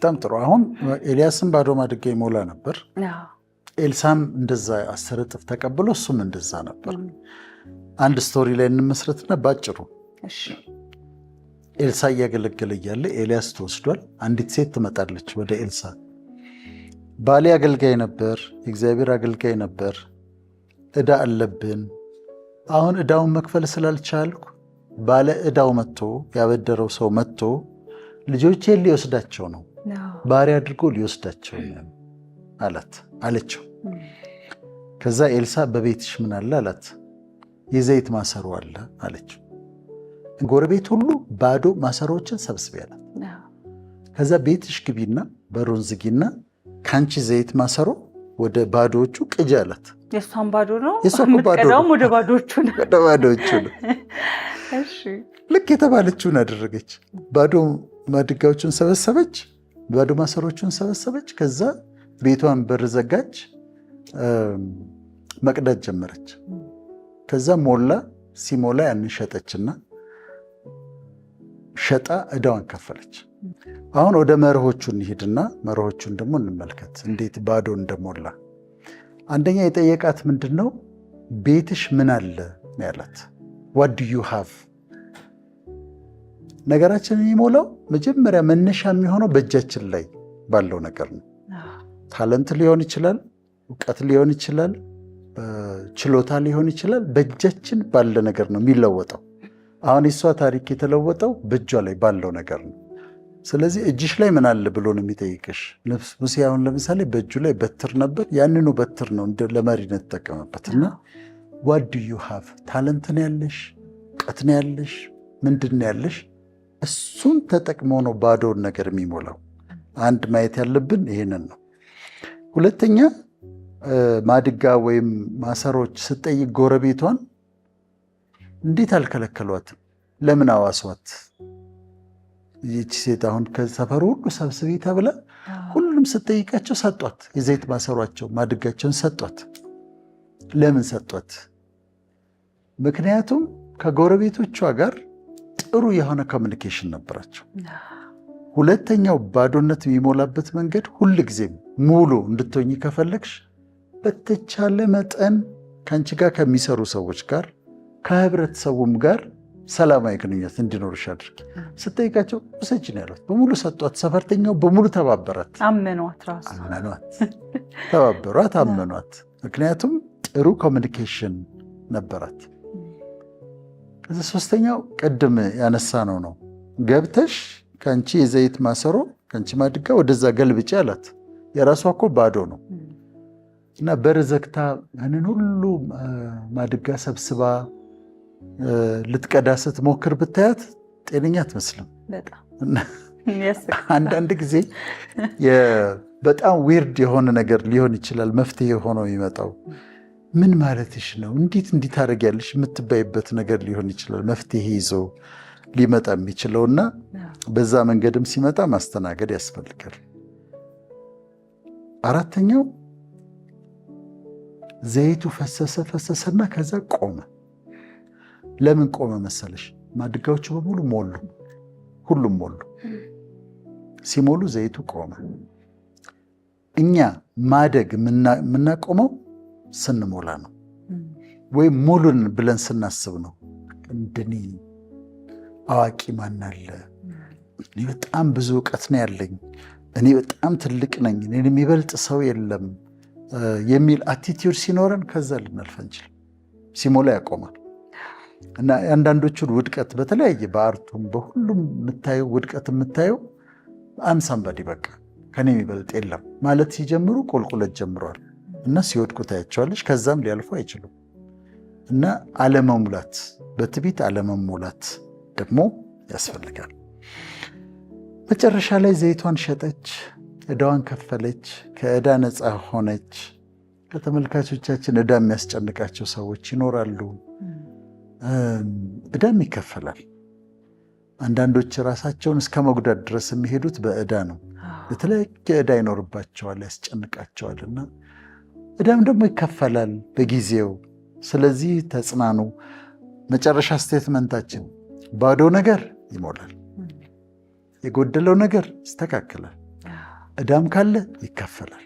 በጣም ጥሩ። አሁን ኤልያስም ባዶ ማድጋ ይሞላ ነበር። ኤልሳም እንደዛ 10 እጥፍ ተቀብሎ እሱም እንደዛ ነበር። አንድ story ላይ እንመስረትና ባጭሩ ኤልሳ እያገለገለ እያለ ኤልያስ ተወስዷል። አንዲት ሴት ትመጣለች ወደ ኤልሳ። ባሌ አገልጋይ ነበር፣ የእግዚአብሔር አገልጋይ ነበር። ዕዳ አለብን። አሁን ዕዳውን መክፈል ስላልቻልኩ ባለ ዕዳው መጥቶ፣ ያበደረው ሰው መጥቶ ልጆቼን ሊወስዳቸው ነው፣ ባሪያ አድርጎ ሊወስዳቸው ነው አላት አለችው። ከዛ ኤልሳ በቤትሽ ምን አለ አላት። የዘይት ማሰሮ አለ አለችው። ጎረቤት ሁሉ ባዶ ማሰሮዎችን ሰብስቢ አላት። ከዛ ቤትሽ ግቢና በሩን ዝጊና ከአንቺ ዘይት ማሰሮ ወደ ባዶዎቹ ቅጂ አላት። የእሷን ባዶ ነው፣ የእሷ እኮ ባዶ ነው። ወደ ባዶዎቹ ነው። ወደ ባዶዎቹ ነው። ልክ የተባለችውን አደረገች። ባዶ ማድጋዎቹን ሰበሰበች፣ ባዶ ማሰሮቹን ሰበሰበች። ከዛ ቤቷን በር ዘጋች፣ መቅዳት ጀመረች። ከዛ ሞላ። ሲሞላ ያንን ሸጠችና ሸጣ እዳዋን ከፈለች። አሁን ወደ መርሆቹ እንሂድና መርሆቹን ደግሞ እንመልከት፣ እንዴት ባዶ እንደሞላ። አንደኛ የጠየቃት ምንድን ነው? ቤትሽ ምን አለ ነው ያላት። What do you have? ነገራችንን የሚሞላው መጀመሪያ መነሻ የሚሆነው በእጃችን ላይ ባለው ነገር ነው። Talent ሊሆን ይችላል፣ እውቀት ሊሆን ይችላል፣ ችሎታ ሊሆን ይችላል። በእጃችን ባለ ነገር ነው የሚለወጠው። አሁን የሷ ታሪክ የተለወጠው በእጇ ላይ ባለው ነገር ነው። ስለዚህ እጅሽ ላይ ምን አለ ብሎ ነው የሚጠይቅሽ። ሙሴ አሁን ለምሳሌ በእጁ ላይ በትር ነበር። ያንኑ በትር ነው ለመሪነት ተጠቀመበት። እና what do you have? Talent ነው ያለሽ? እውቀት ነው ያለሽ? ምንድን ነው ያለሽ? እሱን ተጠቅሞ ነው ባዶውን ነገር የሚሞላው። አንድ ማየት ያለብን ይህንን ነው። ሁለተኛ ማድጋ ወይም ማሰሮች ስትጠይቅ ጎረቤቷን እንዴት አልከለከሏትም? ለምን አዋሷት? ይቺ ሴት አሁን ከሰፈሩ ሁሉ ሰብስቤ ተብላ ሁሉም ስትጠይቃቸው ሰጧት። የዘይት ማሰሯቸው ማድጋቸውን ሰጧት። ለምን ሰጧት? ምክንያቱም ከጎረቤቶቿ ጋር ጥሩ የሆነ communication ነበራቸው። ሁለተኛው ባዶነት የሚሞላበት መንገድ፣ ሁልጊዜም ሙሉ እንድትሆኚ ከፈለግሽ በተቻለ መጠን ከአንቺ ጋር ከሚሰሩ ሰዎች ጋር፣ ከህብረተሰቡም ጋር ሰላማዊ ግንኙነት እንዲኖርሽ አድርጊ። ስትጠይቃቸው ውሰጂ ነው ያሏት። በሙሉ ሰጧት። ሰፈርተኛው በሙሉ ተባበራት። አመኗት፣ ራሱ አመኗት፣ ተባበሯት፣ አመኗት። ምክንያቱም ጥሩ communication ነበራት። ከዚ ሶስተኛው ቅድም ያነሳነው ነው። ገብተሽ ከአንቺ የዘይት ማሰሮ፣ ከአንቺ ማድጋ ወደዛ ገልብጪ አላት። የራሷ እኮ ባዶ ነው። እና በር ዘግታ ያንን ሁሉ ማድጋ ሰብስባ ልትቀዳ ስትሞክር ብታያት ጤነኛ አትመስልም። አንዳንድ ጊዜ በጣም weird የሆነ ነገር ሊሆን ይችላል መፍትሄ ሆኖ የሚመጣው። ምን ማለትሽ ነው? እንዴት እንዲህ ታደርጊያለሽ? የምትባይበት ነገር ሊሆን ይችላል መፍትሄ ይዞ ሊመጣ የሚችለው። እና በዛ መንገድም ሲመጣ ማስተናገድ ያስፈልጋል። አራተኛው ዘይቱ ፈሰሰ ፈሰሰና ከዛ ቆመ። ለምን ቆመ መሰለሽ? ማድጋዎቹ በሙሉ ሞሉ፣ ሁሉም ሞሉ። ሲሞሉ ዘይቱ ቆመ። እኛ ማደግ የምናቆመው ስንሞላ ነው፣ ወይም ሙሉን ብለን ስናስብ ነው። እንደኔ አዋቂ ማን አለ? እኔ በጣም ብዙ እውቀት ነው ያለኝ፣ እኔ በጣም ትልቅ ነኝ፣ እኔን የሚበልጥ ሰው የለም የሚል attitude ሲኖረን ከዛ ልናልፍ አንችልም። ሲሞላ ያቆማል። እና የአንዳንዶቹን ውድቀት በተለያየ በ art ኡም በሁሉም የምታየው ውድቀት የምታየው I'm somebody፣ በቃ ከኔ የሚበልጥ የለም ማለት ሲጀምሩ ቁልቁለት ጀምረዋል እና ሲወድቁ ታያቸዋለች። ከዛም ሊያልፉ አይችሉም። እና አለመሙላት፣ በትዕቢት አለመሙላት ደግሞ ያስፈልጋል። መጨረሻ ላይ ዘይቷን ሸጠች፣ ዕዳዋን ከፈለች፣ ከዕዳ ነፃ ሆነች። ከተመልካቾቻችን ዕዳ የሚያስጨንቃቸው ሰዎች ይኖራሉ። ዕዳም ይከፈላል። አንዳንዶች ራሳቸውን እስከ መጉዳት ድረስ የሚሄዱት በዕዳ ነው። የተለያየ ዕዳ ይኖርባቸዋል፣ ያስጨንቃቸዋል። እና ዕዳም ደግሞ ይከፈላል በጊዜው። ስለዚህ ተጽናኑ። መጨረሻ statement ኣችን ባዶ ነገር ይሞላል፣ የጎደለው ነገር ይስተካከላል። ዕዳም ካለ ይከፈላል።